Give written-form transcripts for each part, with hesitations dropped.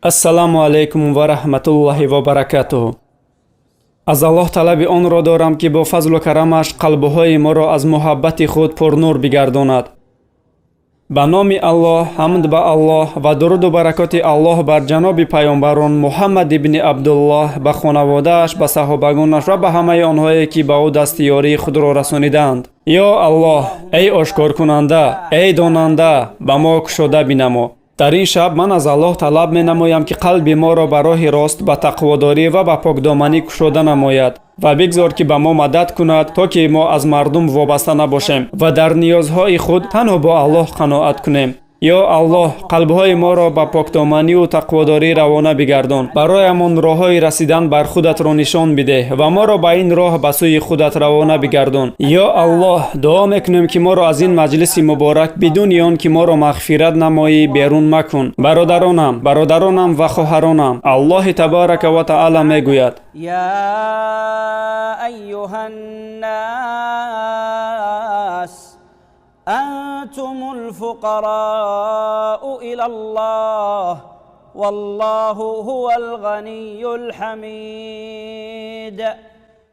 Ассалому алайкум ва раҳматуллоҳи ва баракатуҳ. Аз Аллоҳ талаби онро дорам, ки бо фазлу карамаш қалбҳои моро аз муҳаббати худ пурнур бигардонад. Ба номи Аллоҳ, ҳамд ба Аллоҳ ва дуруду баракоти Аллоҳ бар ҷаноби паёмбарон Муҳаммад ибни Абдуллоҳ, ба хонаводааш, ба саҳобагонаш ва ба ҳамаи онҳое, ки ба ӯ дасти ёрии худро расонидаанд. Ё Аллоҳ, эй ошкоркунанда, эй донанда, ба мо кушода бинамо. Дар ин шаб ман аз Аллоҳ талаб менамоям, ки қалби моро ба роҳи рост, ба тақводорӣ ва ба покдоманӣ кушода намояд ва бигзор, ки ба мо мадад кунад, то ки мо аз мардум вобаста набошем ва дар ниёзҳои худ танҳо бо Аллоҳ қаноат кунем. Ё Аллоҳ, қалбҳои моро ба покдоманиву тақводорӣ равона бигардон, бароямон роҳҳои расидан бар худатро нишон бидеҳ ва моро ба ин роҳ ба сӯи худат равона бигардон. Ё Аллоҳ, дуо мекунем, ки моро аз ин маҷлиси муборак бидуни он ки моро мағфират намоӣ, берун макун. Бародаронам ва хоҳаронам, Аллоҳи табарака ва таъала мегӯяд: يا أيها الناس أنتم الفقراء إلى الله والله هو الغني الحميد.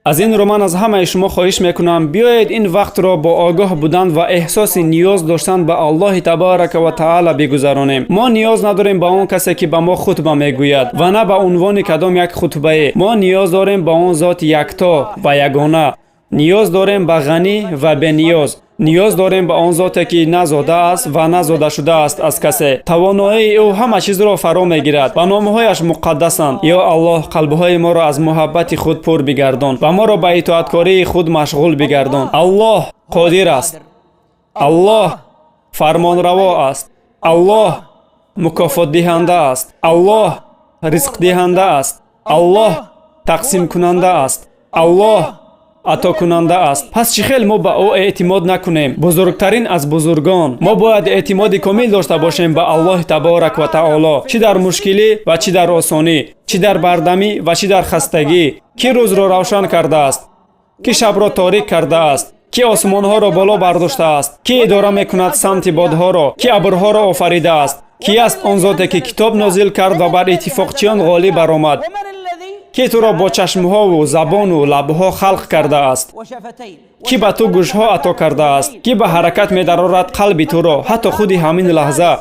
Аз ин рӯ ман аз ҳамаи шумо хоҳиш мекунам, биёед ин вақтро бо огоҳ будан ва эҳсоси ниёз доштан ба Аллоҳи табарака ва таъала бигузаронем. Мо ниёз надорем ба он касе, ки ба мо хутба мегӯяд, ва на ба унвони кадом як хутбае. Мо ниёз дорем ба он зоти якто ва ягона, ниёз дорем ба ғанӣ ва бениёз, ниёз дорем ба он зоте, ки на зода аст ва на зода шудааст аз касе. Тавоноии ӯ ҳама чизро фаро мегирад ва номҳояш муқаддасанд. Ё Аллоҳ, қалбҳои моро аз муҳаббати худ пур бигардон ва моро ба итоаткории худ машғул бигардон. Аллоҳ қодир аст, Аллоҳ фармонраво аст, Аллоҳ мукофотдиҳанда аст, Аллоҳ ризқдиҳанда аст, Аллоҳ тақсимкунанда аст, Аллоҳ атокунанда аст. Пас чӣ хел мо ба ӯ эътимод накунем, бузургтарин аз бузургон? Мо бояд эътимоди комил дошта бошем ба Аллоҳи таборак ва таоло, чӣ дар мушкилӣ ва чӣ дар осонӣ, чӣ дар бардамӣ ва чӣ дар хастагӣ. Кӣ рӯзро равшан кардааст? Кӣ шабро торик кардааст? Кӣ осмонҳоро боло бардоштааст? Кӣ идора мекунад самти бодҳоро? Кӣ абрҳоро офаридааст? Кӣ аст он зоте, ки китоб нозил кард ва бар иттифоқчиён ғолиб баромад? ومن الذي Кӣ туро бо чашмҳову забону лабҳо халқ кардааст? وشفتين Кӣ ба ту гӯшҳо ато кардааст? Кӣ ба ҳаракат медарорад қалби туро, ҳатто худи ҳамин лаҳза?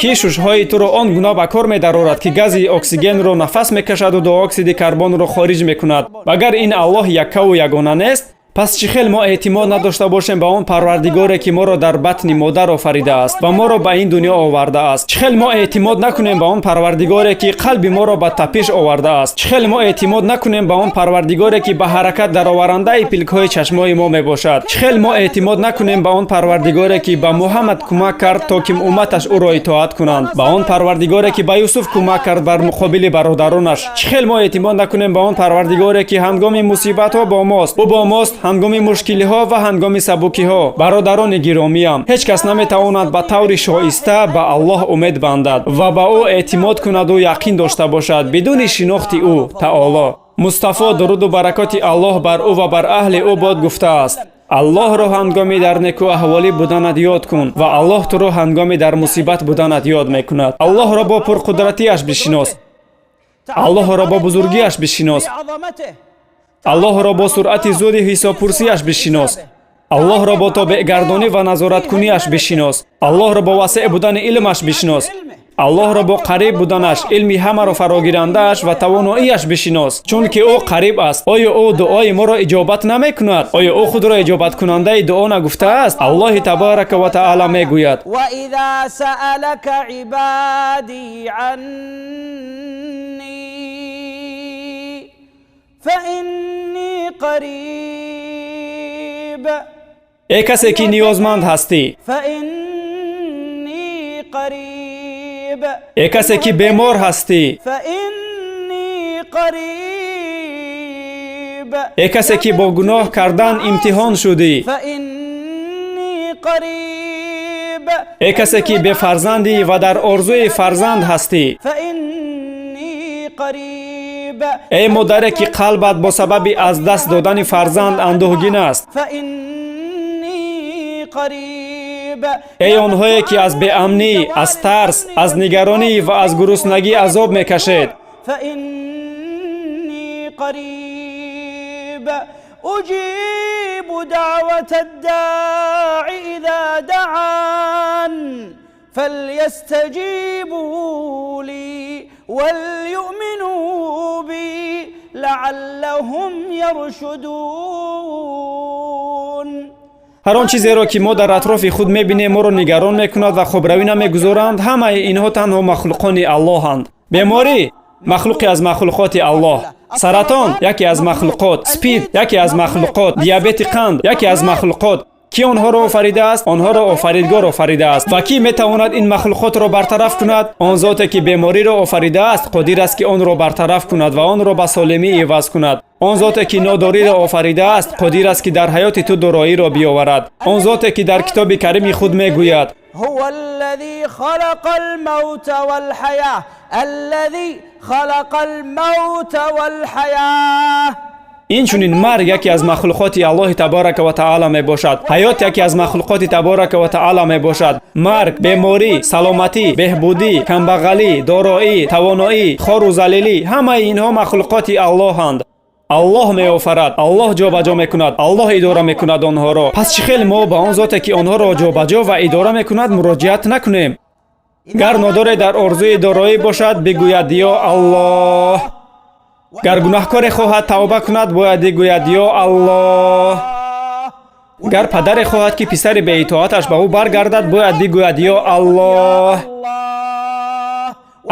Кӣ шушҳои туро он гуна ба кор медарорад, ки гази оксигенро нафас мекашаду диоксиди карбонро хориҷ мекунад? Агар ин Аллоҳ яккаву ягона нест, пас чӣ хел мо эътимод надошта бошем ба он Парвардигоре, ки моро дар батни модар офаридааст ва моро ба ин дунё овардааст? Чӣ хел мо эътимод накунем ба он Парвардигоре, ки қалби моро ба тапиш овардааст? Чӣ хел мо эътимод накунем ба он Парвардигоре, ки ба ҳаракат дароварандаи пилкҳои чашмои мо мебошад? Чӣ хел мо эътимод накунем ба он Парвардигоре, ки ба Муҳаммад кӯмак кард, то ки умматаш ӯро итоат кунанд, ба он Парвардигоре, ки ба Юсуф кӯмак кард бар муқобили бародаронаш? Чӣ хел мо эътимод накунем ба он Парвардигоре, ки ҳангоми мусибатҳо бо мост? Ӯ бо мост ҳангоми мушкилиҳо ва ҳангоми сабукиҳо. Бародарони гиромиям, ҳеҷ кас наметавонад ба таври шоиста ба Аллоҳ умед бандад ва ба ӯ эътимод кунаду яқин дошта бошад бидуни шинохти ӯ таоло. Мустафо, дуруду баракоти Аллоҳ бар ӯ ва бар аҳли ӯ бод, гуфтааст: «Аллоҳро ҳангоми дар некӯаҳволӣ буданат ёд кун ва Аллоҳ туро ҳангоми дар мусибат буданат ёд мекунад». Аллоҳро бо пурқудратиаш бишинос, Аллоҳро бо бузургиаш бишинос, بعظمته Аллоҳро бо суръати зуди ҳисобпурсиаш бишинос, Аллоҳро бо тобеъгардонӣ ва назораткуниаш бишинос, Аллоҳро бо васеъ будани илмаш бишинос, Аллоҳро бо қариб буданаш, илми ҳамаро фарогирандааш ва тавоноияш бишинос, чунки ӯ қариб аст. Оё ӯ дуои моро иҷобат намекунад? Оё ӯ худро иҷобаткунандаи дуо нагуфтааст? Аллоҳи табарака ва таъала мегӯяд: وإذا سألك عبادي عني فإني قريب. Эй касе, ки ниёзманд ҳастӣ, فإني قريب. Эй касе, ки бемор ҳастӣ, فإني قريب. Эй касе, ки бо гуноҳ кардан имтиҳон шудӣ, فإني قريب. Эй касе, ки бефарзандӣ ва дар орзуи фарзанд ҳастӣ, فإني قريب. Эй модаре, ки қалбат бо сабаби аз даст додани фарзанд андӯҳгин аст, فإني قريب. Эй онҳое, ки аз беамнӣ, аз тарс, аз нигаронӣ ва аз гуруснагӣ азоб мекашед, فإني قريب، أجيب دعوة الداع إذا دعان، فليستجيبوا لي وليؤمنوا بي لعلهم يرشدون. Ҳар он чизеро, ки мо дар атрофи худ мебинем, моро нигарон мекунад ва хобравӣ намегузоранд, ҳамаи инҳо танҳо махлуқони Аллоҳанд. Беморӣ махлуқе аз махлуқоти Аллоҳ, саратон яке аз махлуқот, спид яке аз махлуқот, диабети қанд яке аз махлуқот. Кӣ онҳоро офаридааст? Онҳоро Офаридгор офаридааст. Ва кӣ метавонад ин махлуқотро бартараф кунад? Он зоте, ки бемориро офаридааст, қодир аст, ки онро бартараф кунад ва онро ба солимӣ иваз кунад. Он зоте, ки нодориро офаридааст, қодир аст, ки дар ҳаёти ту дороиро биёварад. Он зоте, ки дар китоби карими худ мегӯяд: هو الذي خلق الموت والحياة، الذي خلق الموت والحياة. Инчунин марг яке аз махлуқоти Аллоҳи табарака ва таала мебошад, ҳаёт яке аз махлуқоти табарака ва таала мебошад. Марг, беморӣ, саломатӣ, беҳбудӣ, камбағалӣ, дороӣ, тавоноӣ, хору залилӣ — ҳамаи инҳо махлуқоти Аллоҳанд. Аллоҳ меофарад, Аллоҳ ҷобаҷо мекунад, Аллоҳ идора мекунад онҳоро. Пас чӣ хел мо ба он зоте, ки онҳоро ҷобаҷо ва идора мекунад, муроҷиат накунем? Гар нодоре дар орзуи дороӣ бошад, бигӯяд: «Ё Аллоҳ». Гар гунаҳкоре хоҳад тавба кунад, бояд бигӯяд: «Ё Аллоҳ». Гар падаре хоҳад, ки писари беитоаташ ба ӯ баргардад, бояд бигӯяд: «Ё Аллоҳ».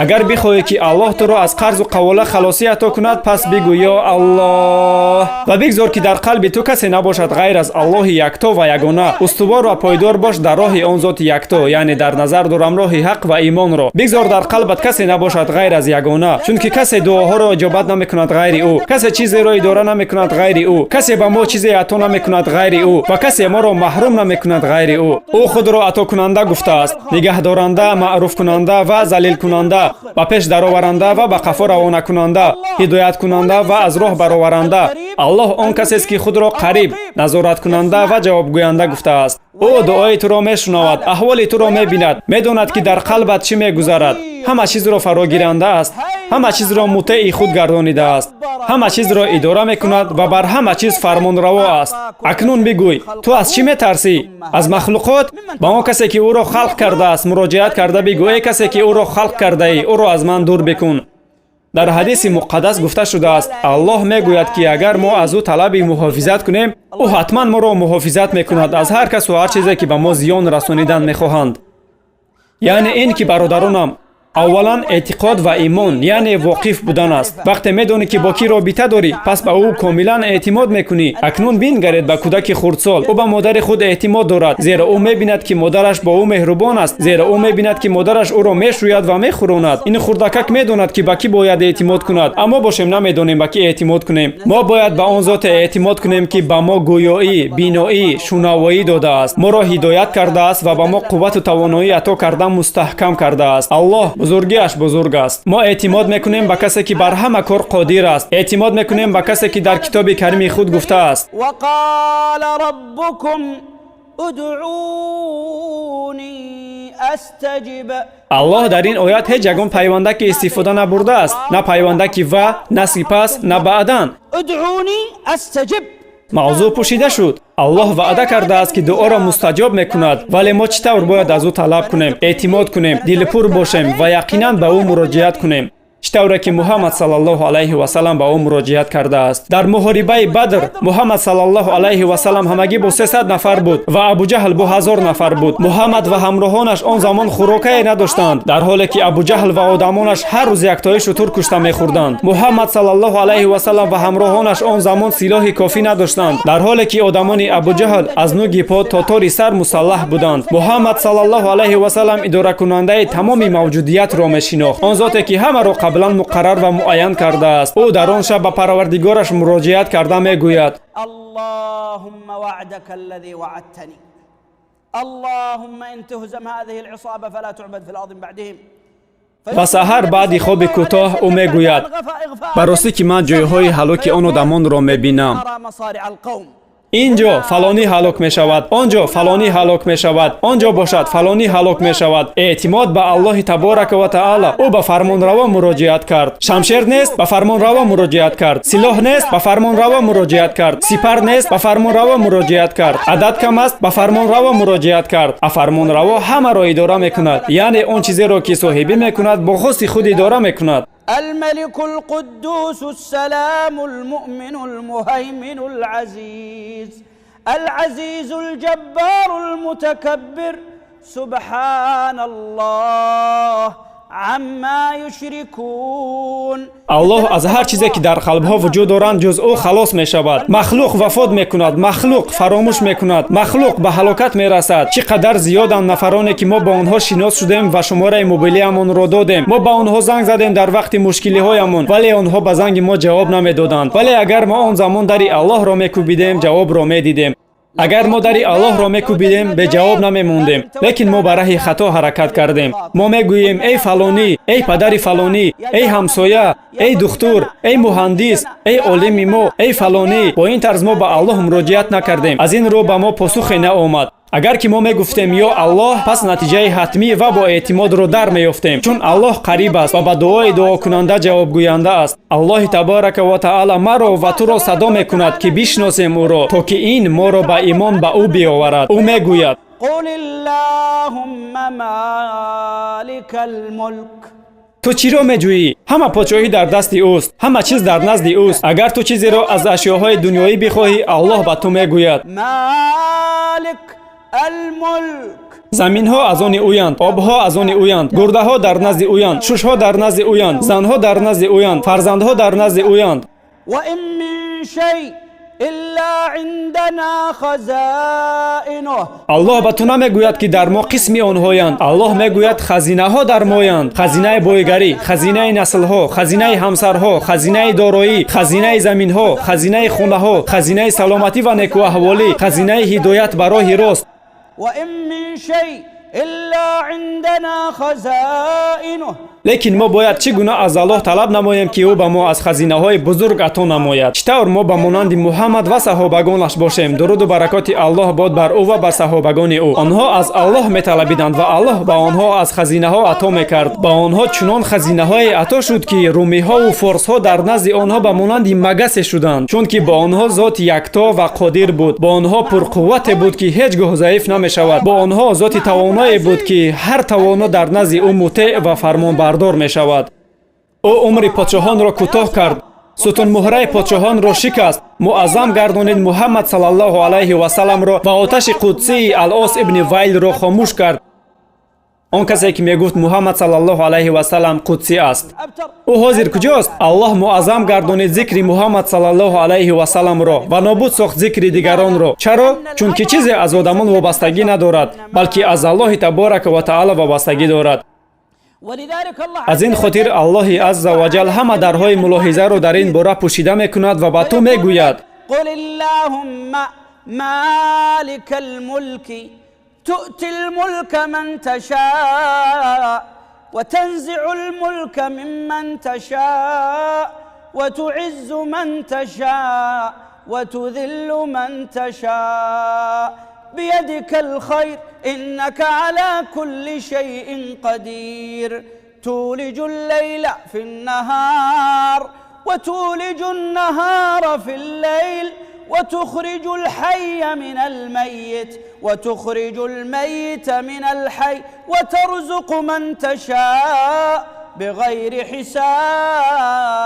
Агар бихоҳӣ, ки Аллоҳ туро аз қарзу қавола халосӣ ато кунад, пас бигӯ: «Ё Аллоҳ». Ва бигзор, ки дар қалби ту касе набошад ғайр аз Аллоҳи якто ва ягона. Устувор ва пойдор бош дар роҳи он зоти якто, яъне дар назар дорам роҳи ҳақ ва имонро. Бигзор дар қалбат касе набошад ғайр аз ягона, чунки касе дуоҳоро иҷобат намекунад ғайри ӯ, касе чизеро идора намекунад ғайри ӯ, касе ба мо чизе ато намекунад ғайри ӯ ва касе моро маҳрум намекунад ғайри ӯ. Ӯ худро атокунанда гуфтааст, нигаҳдоранда, маъруфкунанда ва залилкунанда, ба пеш дароваранда ва ба қафо равонакунанда, ҳидояткунанда ва аз роҳ бароваранда. Аллоҳ он касест, ки худро қариб, назораткунанда ва ҷавобгӯянда гуфтааст. Ӯ дуои туро мешунавад, аҳволи туро мебинад, медонад, ки дар қалбат чӣ мегузарад. Ҳама чизро фарогиранда аст, ҳама чизро мутеи худ гардонидааст, ҳама чизро идора мекунад ва бар ҳама чиз фармонраво аст. Акнун бигӯй, ту аз чӣ метарсӣ? Аз махлуқот? Ба он касе, ки ӯро халқ кардааст, муроҷиат карда бигӯ: «Эй касе, ки ӯро халқ кардаӣ, ӯро аз ман дур бикун». Дар ҳадиси муқаддас гуфта шудааст: Аллоҳ мегӯяд, ки агар мо аз ӯ талаби муҳофизат кунем, ӯ ҳатман моро муҳофизат мекунад аз ҳар касу ҳар чизе, ки ба мо зиён расонидан мехоҳанд. Яъне ин ки, бародаронам, аввалан эътиқод ва имон, яъне воқиф будан аст. Вақте медонӣ, ки бо кӣ робита дорӣ, пас ба ӯ комилан эътимод мекунӣ. Акнун бингаред ба кӯдаки хурдсол. Ӯ ба модари худ эътимод дорад, зеро ӯ мебинад, ки модараш бо ӯ меҳрубон аст, зеро ӯ мебинад, ки модараш ӯро мешӯяд ва мехӯронад. Ин хурдакак медонад, ки ба кӣ бояд эътимод кунад. Аммо бошем, намедонем, ба кӣ эътимод кунем. Мо бояд ба он зоте эътимод кунем, ки ба мо гӯёӣ, биноӣ, шунавоӣ додааст, моро ҳидоят кардааст ва ба мо қуввату тавоноӣ ато карда, мустаҳкам кардааст. Аллоҳ бузургиаш бузург аст. Мо эътимод мекунем ба касе, ки бар ҳама кор қодир аст. Эътимод мекунем ба касе, ки дар китоби карими худ гуфтааст: وقال ربكم ادعوني أستجب. Аллоҳ дар ин оят ҳеҷ ягон пайвандаке истифода набурдааст: на пайвандаки «ва», на «сипас», на «баъдан». ادعوني أستجب. Мавзӯъ пӯшида шуд. Аллоҳ ваъда кардааст, ки дуоро мустаҷоб мекунад, вале мо чӣ тавр бояд аз ӯ талаб кунем? Эътимод кунем, дилпур бошем ва яқинан ба ӯ муроҷиат кунем, чӣ тавре ки Муҳаммад саллаллоҳу алайҳи васалам ба ӯ муроҷиат кардааст. Дар муҳорибаи Бадр Муҳаммад саллаллоҳу алайҳи васалам ҳамагӣ бо 300 нафар буд ва Абуҷаҳл бо 1000 нафар буд. Муҳаммад ва ҳамроҳонаш он замон хӯрокае надоштанд, дар ҳоле ки Абуҷаҳл ва одамонаш ҳар рӯз яктои шутур кушта мехӯрданд. Муҳаммад саллаллоҳу алайҳи васалам ва ҳамроҳонаш он замон силоҳи кофӣ надоштанд, дар ҳоле ки одамони Абуҷаҳл аз нуги по то тори сар мусаллаҳ буданд. Муҳаммад саллаллоҳу алайҳи васалам идоракунандаи тамоми мавҷудиятро мешинохт, он зоте, ки ҳамаро қаблан муқаррар ва муайян кардааст. Ӯ дар он шаб ба Парвардигораш муроҷиат карда мегӯяд: اللهم وعدك الذي وعدتني، اللهم إن تهزم هذه العصابة فلا تعبد في الأرض من بعدهم. Ва саҳар баъди хоби кӯтоҳ ӯ мегӯяд: «Ба ростӣ, ки ман ҷойҳои ҳалоки он одамонро мебинам». أرى مصارع القوم. Ин ҷо фалонӣ ҳалок мешавад, он ҷо фалонӣ ҳалок мешавад, он ҷо бошад фалонӣ ҳалок мешавад. Эътимод ба Аллоҳи таборака ва таала. Ӯ ба фармонраво муроҷиат кард. Шамшер нест, ба фармонраво муроҷиат кард. Силоҳ нест, ба фармонраво муроҷиат кард. Сипар нест, ба фармонраво муроҷиат кард. Адад кам аст, ба фармонраво муроҷиат кард. А фармонраво ҳамаро идора мекунад, яъне он чизеро ки соҳибӣ мекунад, бо хости худ идора мекунад. الملك القدوس السلام المؤمن المهيمن العزيز العزيز الجبار المتكبر سبحان الله عما يشركون. Аллоҳ аз ҳар чизе, ки дар қалбҳо вуҷуд доранд, ҷуз ӯ халос мешавад. Махлуқ вафот мекунад, махлуқ фаромӯш мекунад, махлуқ ба ҳалокат мерасад. Чӣ қадар зиёданд нафароне, ки мо ба онҳо шинос шудем ва шумораи мобилиамонро додем. Мо ба онҳо занг задем дар вақти мушкилиҳоямон, вале онҳо ба занги мо ҷавоб намедоданд. Вале агар мо он замон дари Аллоҳро мекӯбидем, ҷавобро медидем. Агар мо дари Аллоҳро мекӯбидем, беҷавоб намемондем. Лекин мо ба раҳи хато ҳаракат кардем. Мо мегӯем: «Эй фалонӣ, эй падари фалонӣ, эй ҳамсоя, эй духтур, эй муҳандис, эй олими мо, эй фалонӣ». Бо ин тарз мо ба Аллоҳ муроҷиат накардем, аз ин рӯ ба мо посухе наомад. Агар ки мо мегуфтем: «Ё Аллоҳ», пас натиҷаи ҳатмӣ ва бо эътимодро дар меёфтем, чун Аллоҳ қариб аст ва ба дуои дуокунанда ҷавобгӯянда аст. Аллоҳи таборака ва таала маро ва туро садо мекунад, ки бишносем ӯро, то ки ин моро ба имон ба ӯ биёварад. Ӯ мегӯяд: قل اللهم مالك الملك. Ту чиро меҷӯӣ? Ҳама подшоҳӣ дар дасти ӯст, ҳама чиз дар назди ӯст. Агар ту чизеро аз ашёҳои дунёӣ бихоҳӣ, Аллоҳ ба ту мегӯяд: مالك الملك. Заминҳо аз они ӯянд, обҳо аз они ӯянд, гурдаҳо дар назди ӯянд, шушҳо дар назди ӯянд, занҳо дар назди ӯянд, фарзандҳо дар назди ӯянд. وإن من شيء إلا عندنا خزائنه. Аллоҳ ба ту намегӯяд, ки дар мо қисми онҳоянд. Аллоҳ мегӯяд: хазинаҳо дар моянд. Хазинаи боигарӣ, хазинаи наслҳо, хазинаи ҳамсарҳо, хазинаи дороӣ, хазинаи заминҳо, хазинаи хонаҳо, хазинаи саломатӣ ва некӯаҳволӣ, хазинаи ҳидоят ба роҳи рост. وإن من شيء إلا عندنا خزائنه. Лекин мо бояд чӣ гуна аз Аллоҳ талаб намоем, ки ӯ ба мо аз хазинаҳои бузург ато намояд? Чӣ тавр мо ба монанди Муҳаммад ва саҳобагонаш бошем, дуруду баракоти Аллоҳ бод бар ӯ ва бар саҳобагони ӯ? Онҳо аз Аллоҳ металабиданд ва Аллоҳ ба онҳо аз хазинаҳо ато мекард. Ба онҳо чунон хазинаҳое ато шуд, ки румиҳову форсҳо дар назди онҳо ба монанди магасе шуданд, чунки бо онҳо зоти якто ва қодир буд, бо онҳо пурқуввате буд, ки ҳеҷ гоҳ заиф намешавад, бо онҳо зоти тавоное буд, ки ҳар тавоно дар назди ӯ мутеъ ва фармонбардор мешавад. Ӯ умри подшоҳонро кӯтоҳ кард, сутунмуҳраи подшоҳонро шикаст, муаззам гардонид Муҳаммад саллаллоҳу алайҳи васалламро ва оташи қудсии Алос ибни Вайлро хомӯш кард, он касе ки мегуфт, Муҳаммад саллаллоҳу алайҳи васаллам қудсӣ аст. أبتر. Ӯ ҳозир куҷост? Аллоҳ муаззам гардонид зикри Муҳаммад саллаллоҳу алайҳи васалламро ва нобуд сохт зикри дигаронро. Чаро? Чунки чизе аз одамон вобастагӣ надорад, балки аз Аллоҳи таборака ва таала вобастагӣ дорад. ولذلك الله Аз ин хотир Аллоҳи азза ва ҷал ҳама дарҳои мулоҳизаро дар ин бора пӯшида мекунад ва ба ту мегӯяд: قل اللهم مالك الملك تؤتي الملك من تشاء وتنزع الملك ممن تشاء وتعز من تشاء وتذل من تشاء بيدك الخير إنك على كل شيء قدير تولج الليل في النهار وتولج النهار في الليل وتخرج الحي من الميت وتخرج الميت من الحي وترزق من تشاء بغير حساب.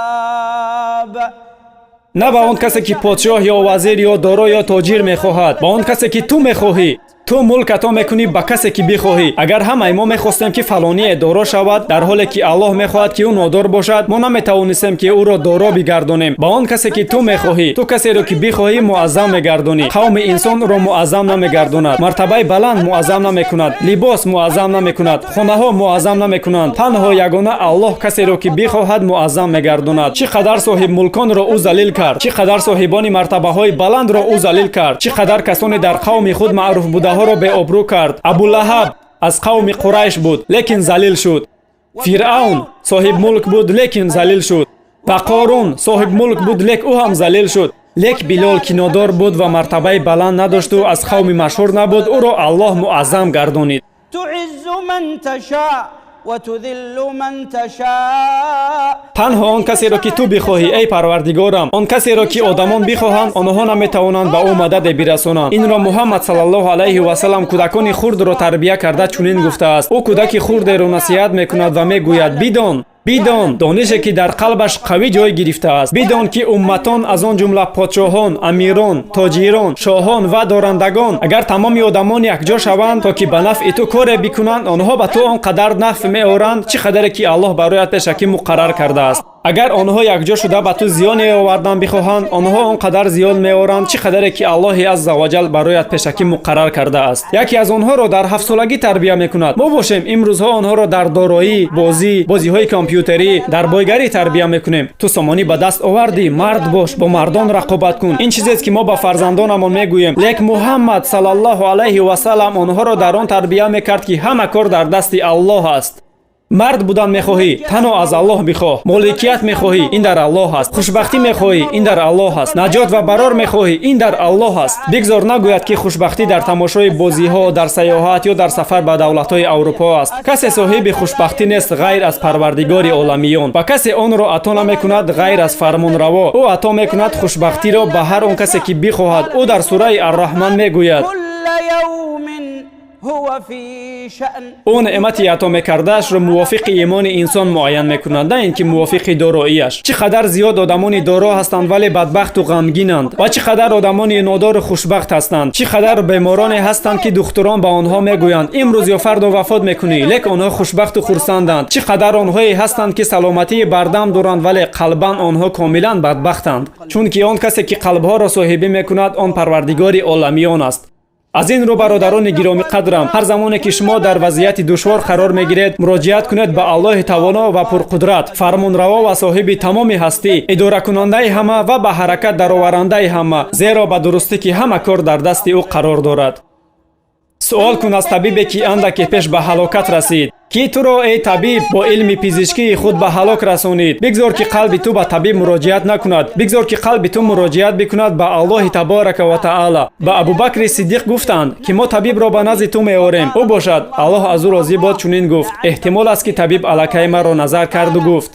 На ба он касе, ки подшоҳ ё вазир ё доро ё тоҷир мехоҳад, ба он касе, ки ту мехоҳӣ. Ту мулк ато мекунӣ ба касе, ки бихоҳӣ. Агар ҳамаи мо мехостем, ки фалоние доро шавад, дар ҳоле ки Аллоҳ мехоҳад, ки ӯ нодор бошад, мо наметавонистем, ки ӯро доро бигардонем. Ба он касе, ки ту мехоҳӣ. Ту касеро, ки бихоҳӣ, муаззам мегардонӣ. Қавми инсон ӯро муаззам намегардонад, мартабаи баланд муаззам намекунад, либос муаззам намекунад, хонаҳо муаззам намекунанд. Танҳо ягона Аллоҳ касеро, ки бихоҳад, муаззам мегардонад. Чӣ қадар соҳибмулконро ӯ залил кард, чӣ қадар соҳибони мартабаҳои баландро ӯ залил кард, чӣ қадар касоне дар қавми худ маъруф будаҳоро беобрӯ кард. Абулаҳаб аз қавми Қурайш буд, лекин залил шуд. Фиръавн соҳибмулк буд, лекин залил шуд. Ва Қорун соҳибмулк буд, лек ӯ ҳам залил шуд. Лек Билол, ки нодор буд ва мартабаи баланд надошту аз қавми машҳур набуд, ӯро Аллоҳ муаззам гардонид. تعز من تشاء وتذل من تشاء. Танҳо он касеро, ки ту бихоҳӣ, эй Парвардигорам. Он касеро, ки одамон бихоҳанд, онҳо наметавонанд ба ӯ мададе бирасонанд. Инро Муҳаммад саллаллоҳу алайҳи васаллам кӯдакони хурдро тарбия карда чунин гуфтааст. Ӯ кӯдаки хурдеро насиҳат мекунад ва мегӯяд: «Бидон, бидон, донише, ки дар қалбаш қавӣ ҷой гирифтааст, бидон, ки умматон, аз он ҷумла подшоҳон, амирон, тоҷирон, шоҳон ва дорандагон, агар тамоми одамон якҷо шаванд, то ки ба нафъи ту коре бикунанд, онҳо ба ту он қадар нафъ меоранд, чӣ қадаре ки Аллоҳ бароят пешакӣ муқаррар кардааст. Агар онҳо якҷо шуда ба ту зиёне овардан бихоҳанд, онҳо он қадар зиён меоранд, чӣ қадаре ки Аллоҳи азза ваҷал бароят пешакӣ муқаррар кардааст». Яке аз онҳоро дар 7-солагӣ тарбия мекунад. Мо бошем, имрӯзҳо онҳоро дар дороӣ, бозӣ, бозиҳои компютерӣ, дар бойгарӣ тарбия мекунем. Ту сомонӣ ба даст овардӣ, мард бош, бо мардон рақобат кун. Ин чизест, ки мо ба фарзандонамон мегӯем. Лек Муҳаммад саллаллоҳу алайҳи васаллам онҳоро дар он тарбия мекард, ки ҳама кор дар дасти Аллоҳ аст. Мард будан мехоҳӣ, танҳо аз Аллоҳ бихоҳ. Моликият мехоҳӣ, ин дар Аллоҳ аст. Хушбахтӣ мехоҳӣ, ин дар Аллоҳ аст. Наҷот ва барор мехоҳӣ, ин дар Аллоҳ аст. Бигзор нагӯяд, ки хушбахтӣ дар тамошои бозиҳо, дар саёҳат ё дар сафар ба давлатҳои Аврупо аст. Касе соҳиби хушбахтӣ нест, ғайр аз Парвардигори оламиён, ва касе онро ато намекунад, ғайр аз Фармонраво. Ӯ ато мекунад хушбахтиро ба ҳар он касе, ки бихоҳад. Ӯ дар сураи Арраҳман мегӯяд: كل يوم هو في شأن. Ӯ неъмати ато мекардаашро мувофиқи имони инсон муайян мекунад, на ин ки мувофиқи дороияш. Чӣ қадар зиёд одамони доро ҳастанд, вале бадбахту ғамгинанд, ва чӣ қадар одамони нодору хушбахт ҳастанд. Чӣ қадар бемороне ҳастанд, ки духтурон ба онҳо мегӯянд: «Имрӯз ё фардо вафот мекунӣ», лек онҳо хушбахту хурсанданд. Чӣ қадар онҳое ҳастанд, ки саломатии бардам доранд, вале қалбан онҳо комилан бадбахтанд, чунки он касе, ки қалбҳоро соҳибӣ мекунад, он Парвардигори оламиён аст. Аз ин рӯ, бародарони гиромӣ қадрам, ҳар замоне ки шумо дар вазъияти душвор қарор мегиред, муроҷиат кунед ба Аллоҳи тавоно ва пурқудрат, фармонраво ва соҳиби тамоми ҳастӣ, идоракунандаи ҳама ва ба ҳаракат дароварандаи ҳама, зеро ба дурустӣ, ки ҳама кор дар дасти ӯ қарор дорад. Суол кун аз табибе, ки андаке пеш ба ҳалокат расид, ки туро, эй табиб, бо илми пизишкии худ ба ҳалок расонид. Бигзор, ки қалби ту ба табиб муроҷиат накунад, бигзор, ки қалби ту муроҷиат бикунад ба Аллоҳи таборака ва таала. Ба Абубакри Сиддиқ гуфтанд, ки мо табибро ба назди ту меорем. Ӯ бошад, Аллоҳ аз ӯ розӣ бод, чунин гуфт: «Эҳтимол аст, ки табиб аллакай маро назар карду гуфт».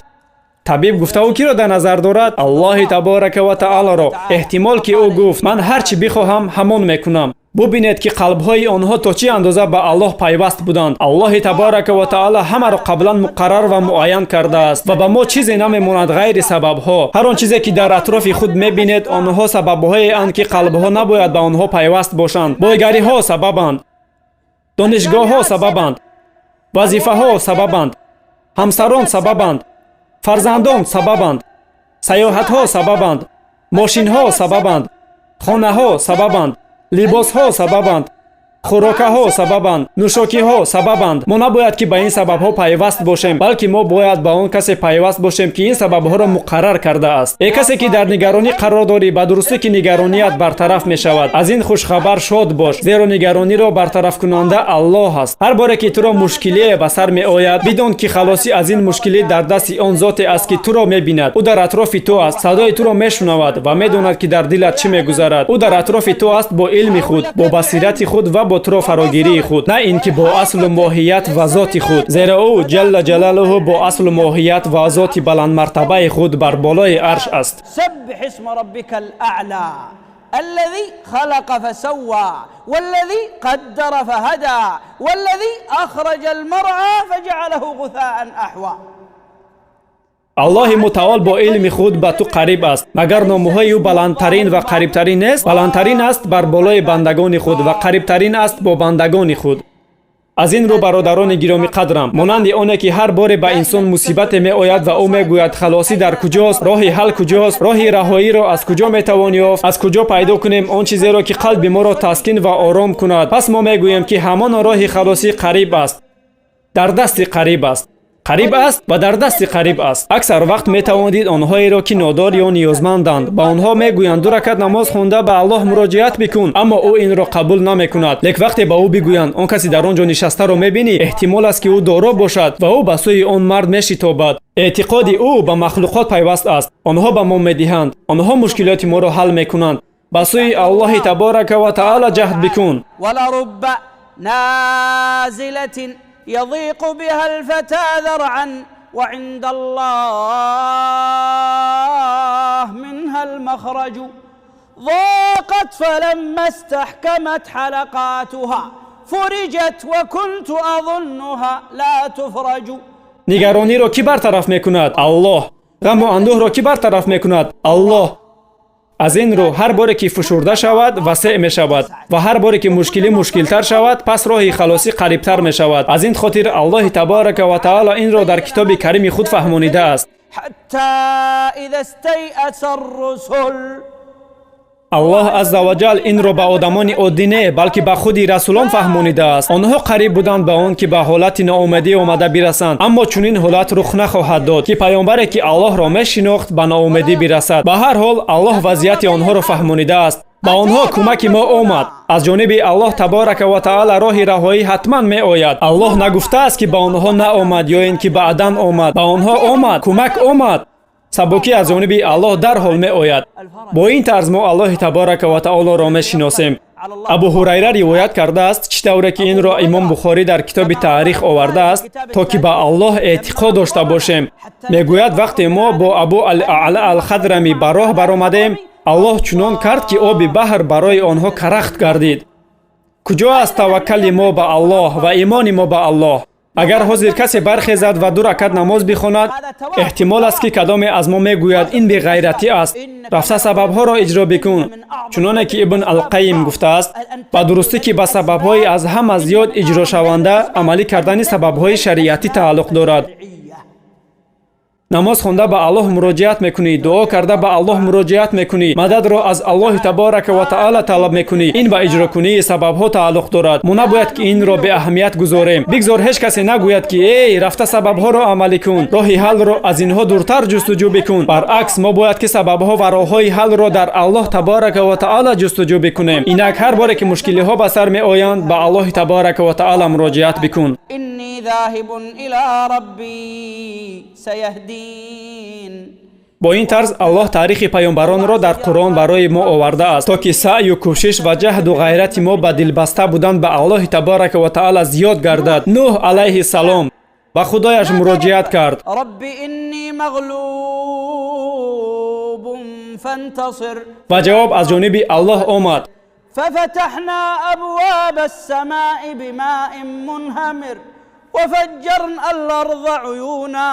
Табиб гуфта, ӯ киро дар назар дорад? Аллоҳи таборака ва тааларо. Эҳтимол, ки ӯ гуфт: «Ман ҳар чӣ бихоҳам, ҳамон мекунам». Бубинед, ки қалбҳои онҳо то чӣ андоза ба Аллоҳ пайваст буданд. Аллоҳи таборака ва таала ҳамаро қаблан муқаррар ва муайян кардааст ва ба мо чизе намемонад, ғайри сабабҳо. Ҳар он чизе, ки дар атрофи худ мебинед, онҳо сабабҳоеанд, ки қалбҳо набояд ба онҳо пайваст бошанд. Бойгариҳо сабабанд, донишгоҳҳо сабабанд, вазифаҳо сабабанд, ҳамсарон сабабанд, фарзандон сабабанд, саёҳатҳо сабабанд, мошинҳо сабабанд, хонаҳо сабабанд, либосҳо сабабанд, хӯрокаҳо сабабанд, нӯшокиҳо сабабанд. Мо набояд, ки ба ин сабабҳо пайваст бошем, балки мо бояд ба он касе пайваст бошем, ки ин сабабҳоро муқаррар кардааст. Э касе, ки дар нигаронӣ қарор дорӣ, ба дурустӣ, ки нигароният бартараф мешавад. Аз ин хушхабар шод бош, зеро нигарониро бартарафкунанда Аллоҳ аст. Ҳар боре ки туро мушкилие ба сар меояд, бидон, ки халосӣ аз ин мушкилӣ дар дасти он зоте аст, ки туро мебинад. Ӯ дар атрофи ту аст, садои туро мешунавад ва медонад, ки дар дилат чӣ мегузарад. Ӯ дар атрофи ту аст бо илми худ, бо басирати худ ва бо туро фарогирии худ, на ин ки бо аслу моҳият ва зоти худ, зеро ӯ ҷалла ҷалалуҳу бо аслу моҳият ва зоти баландмартабаи худ бар болои арш аст. سبح اسم ربك الأعلى الذي خلق فسوى والذي قدر فهدى والذي أخرج المرعى فجعله غثاء أحوى. Аллоҳи мутаол бо илми худ ба ту қариб аст. Магар номҳои ӯ баландтарин ва қарибтарин нест? Баландтарин аст бар болои бандагони худ ва қарибтарин аст бо бандагони худ. Аз ин рӯ, бародарони гиромӣ қадрам, монанди оне ки ҳар боре ба инсон мусибате меояд ва ӯ мегӯяд: «Халосӣ дар куҷост? Роҳи ҳал куҷост? Роҳи раҳоиро аз куҷо метавон ёфт? Аз куҷо пайдо кунем он чизеро, ки қалби моро таскин ва ором кунад?» Пас мо мегӯем, ки ҳамон роҳи халосӣ қариб аст, дар дасти қариб аст. Қариб аст ва дар дасти қариб аст. Аксар вақт метавон дид онҳоеро, ки нодор ё ниёзманданд. Ба онҳо мегӯянд: ду ракат намоз хонда, ба Аллоҳ муроҷиат бикун, аммо ӯ инро қабул намекунад. Лек вақте ба ӯ бигӯянд: он касе дар он ҷо нишастаро мебинӣ, эҳтимол аст, ки ӯ доро бошад, ва ӯ ба сӯи он мард мешитобад. Эътиқоди ӯ ба махлуқот пайваст аст. Онҳо ба мо медиҳанд, онҳо мушкилоти моро ҳал мекунанд. Ба сӯи Аллоҳи таборака ва таъала ҷаҳд бикун. ولرب نازلة يضيق بها الفتى ذرعا وعند الله منها المخرج. ضاقت فلما استحكمت حلقاتها فرجت وكنت أظنها لا تفرج. Нигарониро кӣ бартараф мекунад? Аллоҳ. Ғаму андӯҳро кӣ бартараф мекунад? Аллоҳ. Аз ин рӯ, ҳар боре ки фушурда шавад, васеъ мешавад, ва ҳар боре ки мушкилӣ мушкилтар шавад, пас роҳи халосӣ қарибтар мешавад. Аз ин хотир Аллоҳи таборака ва таъала инро дар китоби карими худ фаҳмонидааст. حتى إذا استيأس الرسل. Аллоҳ азза ва ҷал инро ба одамони оддӣ не, балки ба худи расулон фаҳмонидааст. Онҳо қариб буданд ба он ки ба ҳолати ноумедӣ омада бирасанд, аммо чунин ҳолат рух нахоҳад дод, ки паёмбаре, ки Аллоҳро мешинохт, ба ноумедӣ бирасад. Ба ҳар ҳол, Аллоҳ вазъияти онҳоро фаҳмонидааст. Ба онҳо кӯмаки мо омад. Аз ҷониби Аллоҳ таборака ва таъала роҳи раҳоӣ ҳатман меояд. Аллоҳ нагуфтааст, ки ба онҳо наомад ё ин ки баъдан омад. Ба онҳо омад, кӯмак омад, сабукӣ аз ҷониби Аллоҳ дарҳол меояд. Бо ин тарз мо Аллоҳи таборака ва таолоро мешиносем. Абу Ҳурайра ривоят кардааст, чӣ тавре ки инро имом Бухорӣ дар китоби таърих овардааст, то ки ба Аллоҳ эътиқод дошта бошем. Мегӯяд: вақте мо бо Абу Ал-Аъла Алхадрамӣ ба роҳ баромадем, Аллоҳ чунон кард, ки оби баҳр барои онҳо карахт гардид. Куҷо аст таваккали мо ба Аллоҳ ва имони мо ба Аллоҳ? Агар ҳозир касе бархезад ва ду ракат намоз бихонад, эҳтимол аст, ки кадоме аз мо мегӯяд: ин беғайратӣ аст, рафта сабабҳоро иҷро бикун. Чуноне ки Ибн Алқайим гуфтааст, ба дурустӣ, ки ба сабабҳои аз ҳама зиёд иҷрошаванда амалӣ кардани сабабҳои шариатӣ тааллуқ дорад. Намоз хонда ба Аллоҳ муроҷиат мекунӣ, дуо карда ба Аллоҳ муроҷиат мекунӣ, мададро аз Аллоҳи таборака ва таъала талаб мекунӣ. Ин ба иҷрокунии сабабҳо тааллуқ дорад. Мо набояд ки инро беаҳамият гузорем. Бигзор ҳеҷ касе нагӯяд, ки эй, рафта сабабҳоро амалӣ кун, роҳи ҳаллро аз инҳо дуртар ҷустуҷӯ бикун. Баръакс, мо бояд ки сабабҳо ва роҳҳои ҳаллро дар Аллоҳ таборака ва таъала ҷустуҷӯ бикунем. Инак, ҳар боре ки мушкилиҳо ба сар меоянд, ба Аллоҳи таборака ва таъала муроҷиат бикун. إني ذاهب إلى ربي سيهدين. Бо ин тарз Аллоҳ таърихи паёмбаронро дар Қуръон барои мо овардааст, то ки саъю кӯшиш ва ҷаҳду ғайрати мо ба дилбаста будан ба Аллоҳи таборака ва таъала зиёд гардад. Нӯҳ алайҳи салом ба худояш муроҷиат кард. رب إني مغلوب فانتصر. Ва ҷавоб аз ҷониби Аллоҳ омад. ففتحنا أبواب السماء بماء منهمر وفجرنا الأرض عيونا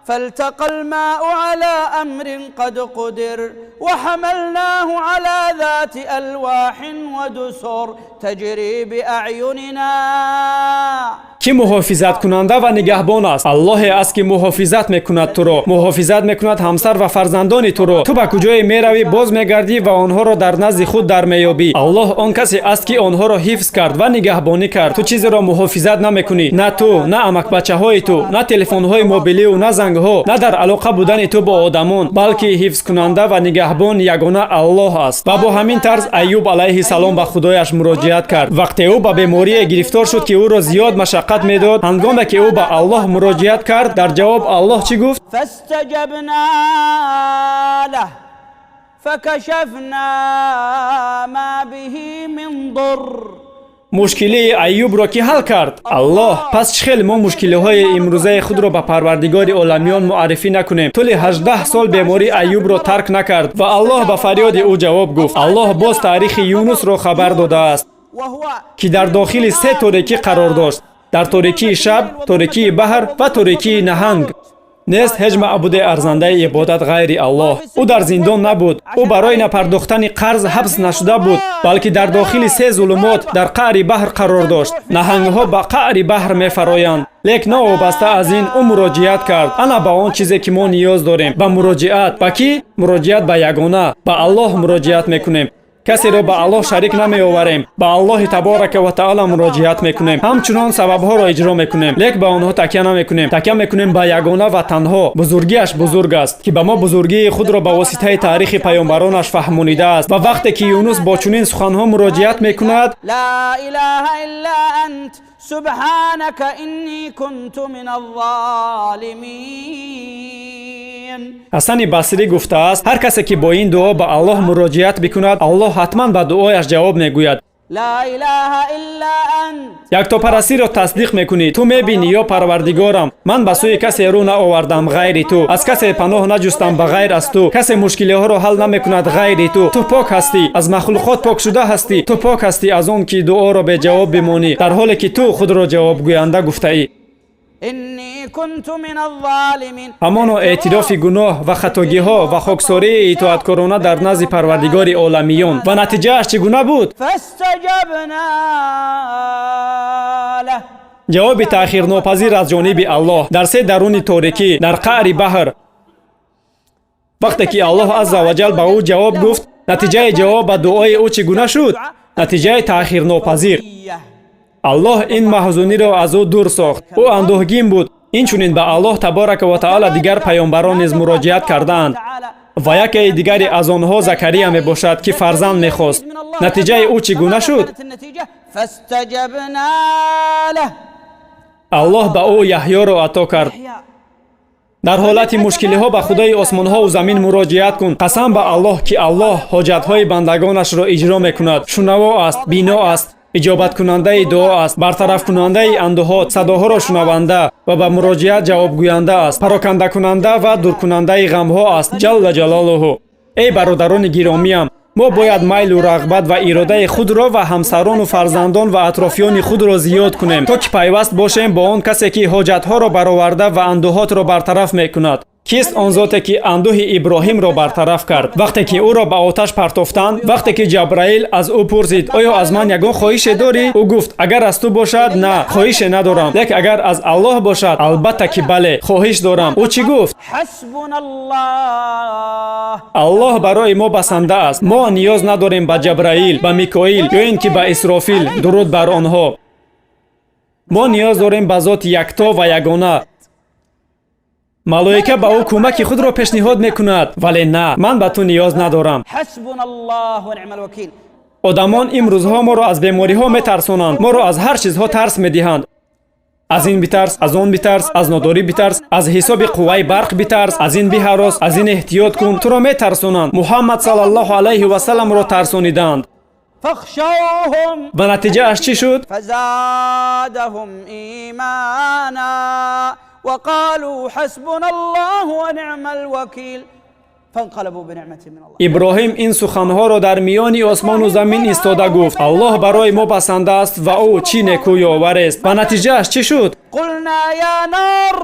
فالتقى الماء على أمر قد قدر وحملناه على ذات ألواح ودسر تجري بأعيننا. Кӣ муҳофизаткунанда ва нигаҳбон аст? Аллоҳе аст, ки муҳофизат мекунад туро, муҳофизат мекунад ҳамсар ва фарзандони туро. Ту ба куҷое меравӣ, боз мегардӣ ва онҳоро дар назди худ дар меёбӣ. Аллоҳ он касе аст, ки онҳоро ҳифз кард ва нигаҳбонӣ кард. Ту чизеро муҳофизат намекунӣ: на ту, на амакбачаҳои ту, на телефонҳои мобилию, на зангҳо, на дар алоқа будани ту бо одамон, балки ҳифзкунанда ва нигаҳбон ягона Аллоҳ аст. Ва бо ҳамин тарз Аюб алайҳи салом ба худояш муроҷиат кард, вақте ӯ ба беморие гирифтор шуд, ки ӯро зиёд машаққат медод. Ҳангоме ки ӯ ба Аллоҳ муроҷиат кард, дар ҷавоб Аллоҳ чӣ гуфт? فاستجبنا له فكشفنا ما به من ضر. Мушкилии Аюбро кӣ ҳал кард? Аллоҳ. Пас чӣ хел мо мушкилиҳои имрӯзаи худро ба Парвардигори оламиён муаррифӣ накунем? Тӯли 18 сол беморӣ Аюбро тарк накард ва Аллоҳ ба фарёди ӯ ҷавоб гуфт. Аллоҳ боз таърихи Юнусро хабар додааст, وهو ки дар дохили се торикӣ қарор дошт: дар торикии шаб, торикии баҳр ва торикии наҳанг. Нест ҳеҷ маъбуде арзандаи ибодат ғайри Аллоҳ. Ӯ дар зиндон набуд, ӯ барои напардохтани қарз ҳабс нашуда буд, балки дар дохили се зулумот дар қаъри баҳр қарор дошт. Наҳангҳо ба қаъри баҳр мефароянд, лек новобаста аз ин ӯ муроҷиат кард. Ана ба он чизе, ки мо ниёз дорем: ба муроҷиат. Ба кӣ муроҷиат? Ба ягона, ба Аллоҳ муроҷиат мекунем. Касеро ба Аллоҳ шарик намеоварем, ба Аллоҳи таборака ва таъоло муроҷиат мекунем, ҳамчунон сабабҳоро иҷро мекунем, лек ба онҳо такя намекунем. Такя мекунем ба ягона ва танҳо. Бузургиаш бузург аст, ки ба мо бузургии худро ба воситаи таърихи паёмбаронаш фаҳмонидааст. Ва вақте ки Юнус бо чунин суханҳо муроҷиат мекунад, لا إله إلا أنت سبحانك إني كنت من الظالمين. Ҳасани Басрӣ гуфтааст: ҳар касе ки бо ин дуо ба Аллоҳ муроҷиат бикунад, Аллоҳ ҳатман ба дуояш ҷавоб мегӯяд. لا إله إلا أنت. Яктопарастиро тасдиқ мекунӣ. Ту мебинӣ, ё Парвардигорам, ман ба сӯи касе рӯ наовардам ғайри ту, аз касе паноҳ наҷустам ба ғайр аз ту, касе мушкилиҳоро ҳал намекунад ғайри ту. Ту пок ҳастӣ, аз махлуқот покшуда ҳастӣ. Ту пок ҳастӣ аз он ки дуоро беҷавоб бимонӣ, дар ҳоле ки ту худро ҷавобгӯянда гуфтаӣ. إني كنت من الظالمين. Ҳамоно эътирофи гуноҳ ва хатогиҳо ва хоксории итоаткорона дар назди Парвардигори оламиён. Ва натиҷааш чӣ гуна буд? فاستجبنا له. Ҷавоби таъхирнопазир аз ҷониби Аллоҳ дар се даруни торикӣ, дар қаъри баҳр. Вақте ки Аллоҳ азза ва ҷал ба ӯ ҷавоб гуфт, натиҷаи ҷавоб ба дуои ӯ чӣ гуна шуд? Натиҷаи таъхирнопазир. Аллоҳ ин маҳзуниро аз ӯ дур сохт. Ӯ андӯҳгин буд. Инчунин ба Аллоҳ таборака ва таъола дигар паёмбарон низ муроҷиат кардаанд ва якеи дигаре аз онҳо Закария мебошад, ки фарзанд мехост. Натиҷаи ӯ чӣ гуна шуд? فاستجبنا له. Аллоҳ ба ӯ Яҳёро ато кард. Дар ҳолати мушкилиҳо ба Худои осмонҳову замин муроҷиат кун. Қасам ба Аллоҳ, ки Аллоҳ ҳоҷатҳои бандагонашро иҷро мекунад. Шунаво аст, бино аст, иҷобаткунандаи дуо аст, бартарафкунандаи андӯҳот, садоҳоро шунаванда ва ба муроҷиат ҷавобгӯянда аст, парокандакунанда ва дуркунандаи ғамҳо аст, ҷалла ҷалолуҳу. Эй бародарони гиромиям, мо бояд майлу рағбат ва иродаи худро ва ҳамсарону фарзандон ва атрофиёни худро зиёд кунем, то ки пайваст бошем бо он касе, ки ҳоҷатҳоро бароварда ва андӯҳотро бартараф мекунад. Кист он зоте, ки андӯҳи Иброҳимро бартараф кард, вақте ки ӯро ба оташ партофтанд? Вақте ки Ҷабраил аз ӯ пурсид: «Оё аз ман ягон хоҳише дорӣ?» Ӯ гуфт: «Агар аз ту бошад, на, хоҳише надорам, лек агар аз Аллоҳ бошад, албатта ки бале, хоҳиш дорам». Ӯ чӣ гуфт? حسبنا الله. Аллоҳ барои мо басанда аст. Мо ниёз надорем ба Ҷабраил, ба Микоил ё ин ки ба Исрофил, дуруд бар онҳо. Мо ниёз дорем ба зоти якто ва ягона. Малоика ба ӯ кӯмаки худро пешниҳод мекунад, вале на, ман ба ту ниёз надорам. حسبنا الله ونعم الوكيل. Одамон имрӯзҳо моро аз бемориҳо метарсонанд, моро аз ҳар чизҳо тарс медиҳанд. Аз ин битарс, аз он битарс, аз нодорӣ битарс, аз ҳисоби қувваи барқ битарс, аз ин биҳарос, аз ин эҳтиёт кун. Туро метарсонанд. Муҳаммад саллаллоҳу алайҳи васалламро тарсонидаанд. فاخشوهم. Ва натиҷааш чӣ шуд? فزادهم إيمانا وقالوا حسبنا الله ونعم الوكيل فانقلبوا بنعمة من الله. Иброҳим ин суханҳоро дар миёни осмону замин истода гуфт: «Аллоҳ барои мо басанда аст ва ӯ чӣ некӯ ёварест». Ва натиҷааш чӣ шуд? قلنا يا نار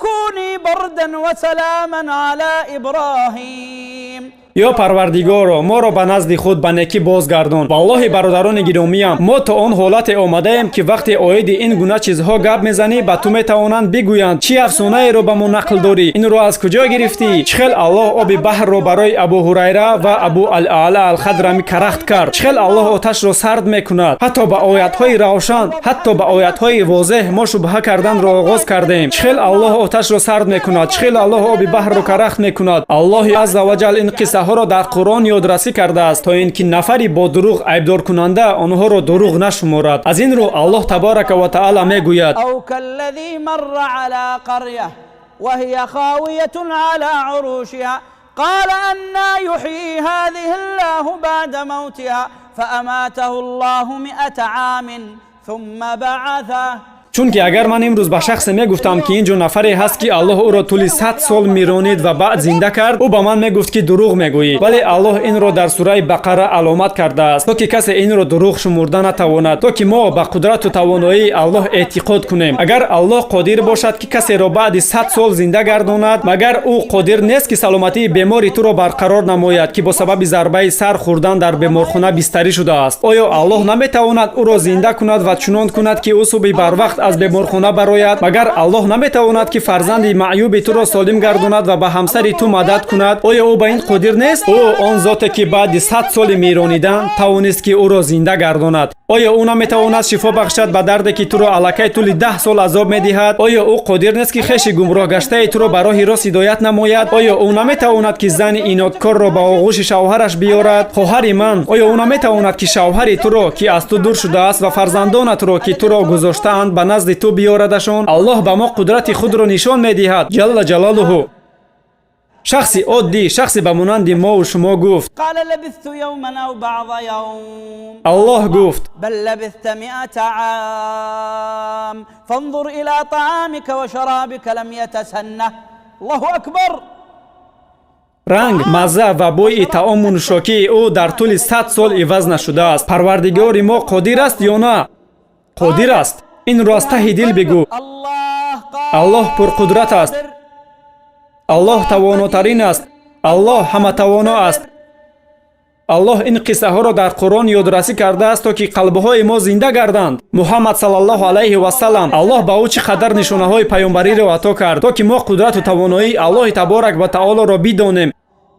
كوني بردا وسلاما على إبراهيم. Ё Парвардигоро, моро ба назди худ ба некӣ бозгардон. Валлоҳи, бародарони гиромиям, мо то он ҳолате омадаем, ки вақте оиди ин гуна чизҳо гап мезанӣ, ба ту метавонанд бигӯянд: «Чӣ афсонаеро ба мо нақл дорӣ? Инро аз куҷо гирифтӣ? Чӣ хел Аллоҳ оби баҳрро барои Абу Ҳурайра ва Абу Алаъла Алхадрами карахт кард? Чӣ хел Аллоҳ оташро сард мекунад?» Ҳатто ба оятҳои равшан, ҳатто ба оятҳои возеҳ мо шубҳа карданро оғоз кардем. Чӣ хел Аллоҳ оташро сард мекунад? Чӣ хел Аллоҳ оби баҳрро карахт мекунад? Аллоҳи азза ва ҷал ин қиссаҳоро дар Қуръон ёдрасӣ кардааст, то ин ки нафари бо дурӯғ айбдоркунанда онҳоро дурӯғ нашуморад. Аз ин рӯ Аллоҳ табарака ва таъала мегӯяд: أو كالذي مر على قرية وهي خاوية على عروشها قال أنى يحيي هذه الله بعد موتها فأماته الله 100 عام ثم بعثه. Чунки агар ман имрӯз ба шахсе мегуфтам, ки ин ҷо нафаре ҳаст, ки Аллоҳ ӯро тӯли 100 сол миронид ва баъд зинда кард, ӯ ба ман мегуфт, ки дурӯғ мегӯӣ. Вале Аллоҳ инро дар сураи Бақара аломат кардааст, то ки касе инро дурӯғ шумурда натавонад, то ки мо ба қудрату тавоноии Аллоҳ эътиқод кунем. Агар Аллоҳ қодир бошад, ки касеро баъди 100 сол зинда гардонад, магар ӯ қодир нест, ки саломатии бемори туро барқарор намояд, ки бо сабаби зарбаи сар хӯрдан дар беморхона бистарӣ шудааст? Оё Аллоҳ наметавонад ӯро зинда кунад ва чунон кунад, ки ӯ субҳи барвақт аз беморхона барояд? Магар Аллоҳ наметавонад, ки фарзанди маъюби туро солим гардонад ва ба ҳамсари ту мадад кунад? Оё ӯ ба ин қодир нест? Ӯ он зоте, ки баъди 100 соли миронидан тавонист, ки ӯро зинда гардонад, оё ӯ наметавонад шифо бахшад ба дарде, ки туро аллакай тӯли 10 сол азоб медиҳад? Оё ӯ қодир нест, ки хеши гумроҳ гаштаи туро ба роҳи рост ҳидоят намояд? Оё ӯ наметавонад, ки зани инодкорро ба оғӯши шавҳараш биёрад? Хоҳари ман, оё ӯ наметавонад, ки шавҳари туро, ки аз ту дур шудааст, ва фарзандонатро, ки туро гузоштаанд, ба назди ту биёрадашон? Аллоҳ ба мо қудрати худро нишон медиҳад, ҷалла ҷалолуҳу. Шахси оддӣ, шахсе ба монанди мову шумо гуфт: قال لبثت يوما أو بعض يوم. Аллоҳ гуфт: بل لبثت 100 عام، فانظر إلى طعامك وشرابك لم يتسنه. الله أكبر. Ранг, мазза ва бӯи таому нӯшокии ӯ дар тӯли 100 сол иваз нашудааст. Парвардигори мо қодир аст ё на? Қодир аст. Инро аз таҳи дил бигӯ. الله Аллоҳ пурқудрат аст. Аллоҳ тавонотарин аст. Аллоҳ ҳаматавоно аст. Аллоҳ ин қиссаҳоро дар Қуръон ёдрасӣ кардааст, то ки қалбҳои мо зинда гарданд. Муҳаммад саллаллоҳу алайҳи васалам, Аллоҳ ба ӯ чӣ қадар нишонаҳои паёмбариро ато кард, то ки мо қудрату тавоноии Аллоҳи таборак ва таолоро бидонем.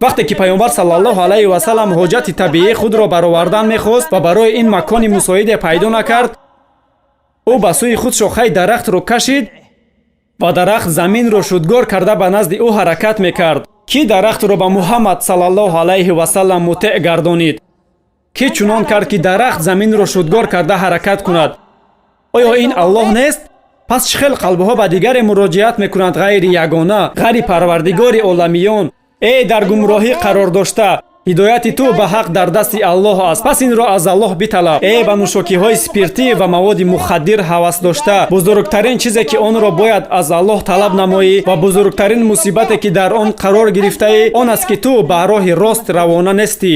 Вақте ки паёмбар саллаллоҳу алайҳи васалам ҳоҷати табиии худро баровардан мехост ва барои ин макони мусоиде пайдо накард, ӯ ба сӯи худ шохаи дарахтро кашид ва дарахт заминро шудгор карда ба назди ӯ ҳаракат мекард. Кӣ дарахтро ба Муҳаммад саллаллоҳу алайҳи васалам мутеъ гардонид? Кӣ чунон кард, ки дарахт заминро шудгор карда ҳаракат кунад? Оё ин Аллоҳ нест? Пас чӣ хел қалбҳо ба дигаре муроҷиат мекунанд, ғайри ягона, ғайри Парвардигори оламиён? Эй дар гумроҳӣ қарор дошта, ҳидояти ту ба ҳақ дар дасти Аллоҳ аст, пас инро аз Аллоҳ биталаб. Эй ба нӯшокиҳои спиртӣ ва маводи мухаддир ҳавас дошта, бузургтарин чизе, ки онро бояд аз Аллоҳ талаб намоӣ, ва бузургтарин мусибате, ки дар он қарор гирифтаӣ, он аст, ки ту ба роҳи рост равона нестӣ.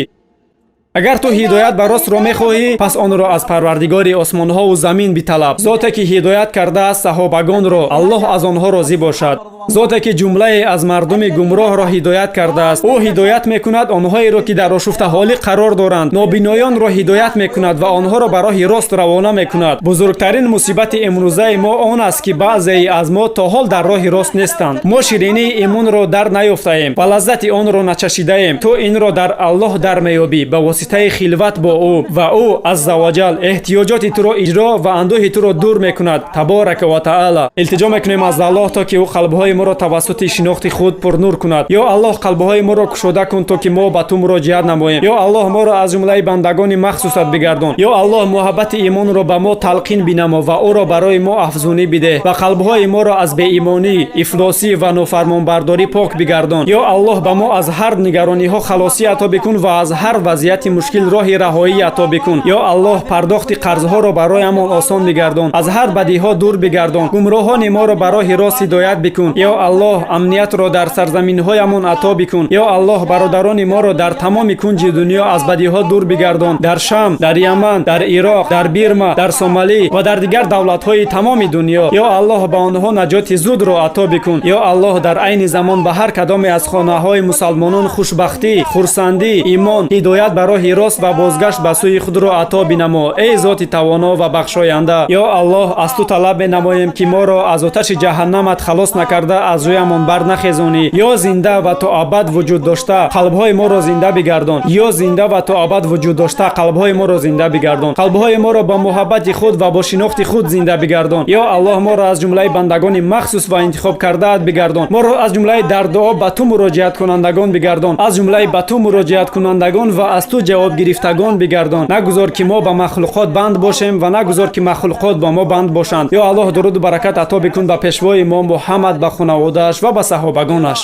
Агар ту ҳидоят ба ростро мехоҳӣ, пас онро аз Парвардигори осмонҳову замин биталаб, зоте ки ҳидоят кардааст саҳобагонро, Аллоҳ аз онҳо розӣ бошад, зоте ки ҷумлае аз мардуми гумроҳро ҳидоят кардааст. Ӯ ҳидоят мекунад онҳоеро, ки дар ошуфтаҳолӣ қарор доранд, нобиноёнро ҳидоят мекунад ва онҳоро ба роҳи рост равона мекунад. Бузургтарин мусибати имрӯзаи мо он аст, ки баъзеи аз мо то ҳол дар роҳи рост нестанд. Мо ширинии имонро дар наёфтаем ва лаззати онро начашидаем. Ту инро дар Аллоҳ дар меёбӣ ба воситаи хилват бо ӯ, ва ӯ азза ваҷал эҳтиёҷоти туро иҷро ва андӯҳи туро дур мекунад, таборака ва таала. Илтиҷо мекунем аз Аллоҳ, то ки ӯ қалбҳои моро тавассути шинохти худ пурнур кунад. Ё Аллоҳ, қалбҳои моро кушода кун, то ки мо ба ту муроҷиат намоем. Ё Аллоҳ, моро аз ҷумлаи бандагони махсусат бигардон. Ё Аллоҳ, муҳаббати имонро ба мо талқин бинамо ва ӯро барои мо афзунӣ бидеҳ ва қалбҳои моро аз беимонӣ, ифлосӣ ва нофармонбардорӣ пок бигардон. Ё Аллоҳ, ба мо аз ҳар нигарониҳо халосӣ ато бикун ва аз ҳар вазъияти мушкил роҳи раҳоӣ ато бикун. Ё Аллоҳ, пардохти қарзҳоро бароямон осон бигардон, аз ҳар бадиҳо дур бигардон, гумроҳони моро ба роҳи рост ҳидоят бикун. Ё Аллоҳ, амниятро дар сарзаминҳоямон ато бикун. Ё Аллоҳ, бародарони моро дар тамоми кунҷи дунё аз бадиҳо дур бигардон: дар Шам, дар Яман, дар Ироқ, дар Бирма, дар Сомалӣ ва дар дигар давлатҳои тамоми дунё. Ё Аллоҳ, ба онҳо наҷоти зудро ато бикун. Ё Аллоҳ, дар айни замон ба ҳар кадоме аз хонаҳои мусалмонон хушбахтӣ, хурсандӣ, имон, ҳидоят ба роҳи рост ва бозгашт ба сӯи худро ато бинамо, эй зоти тавоно ва бахшоянда. Ё Аллоҳ, аз ту талаб менамоем, ки моро аз оташи ҷаҳаннамат халос накарда аз ҷоямон барнахезонӣ. Ё зинда ва то абад вуҷуд дошта, қалбҳои моро зинда бигардон. Ё зинда ва то абад вуҷуд дошта, қалбҳои моро зинда бигардон. Қалбҳои моро бо муҳаббати худ ва бо шинохти худ зинда бигардон. Ё Аллоҳ, моро аз ҷумлаи бандагони махсус ва интихоб кардаат бигардон. Моро аз ҷумлаи дар дуо ба ту муроҷиаткунандагон бигардон, аз ҷумлаи ба ту муроҷиаткунандагон ва аз ту ҷавоб гирифтагон бигардон. Нагузор, ки мо ба махлуқот банд бошем ва нагузор, ки махлуқот ба мо банд бошанд. Ё Аллоҳ, дуруду баракат ато бикун ба пешвои мо Муҳаммад, ба хонаводааш ва ба саҳобагонаш.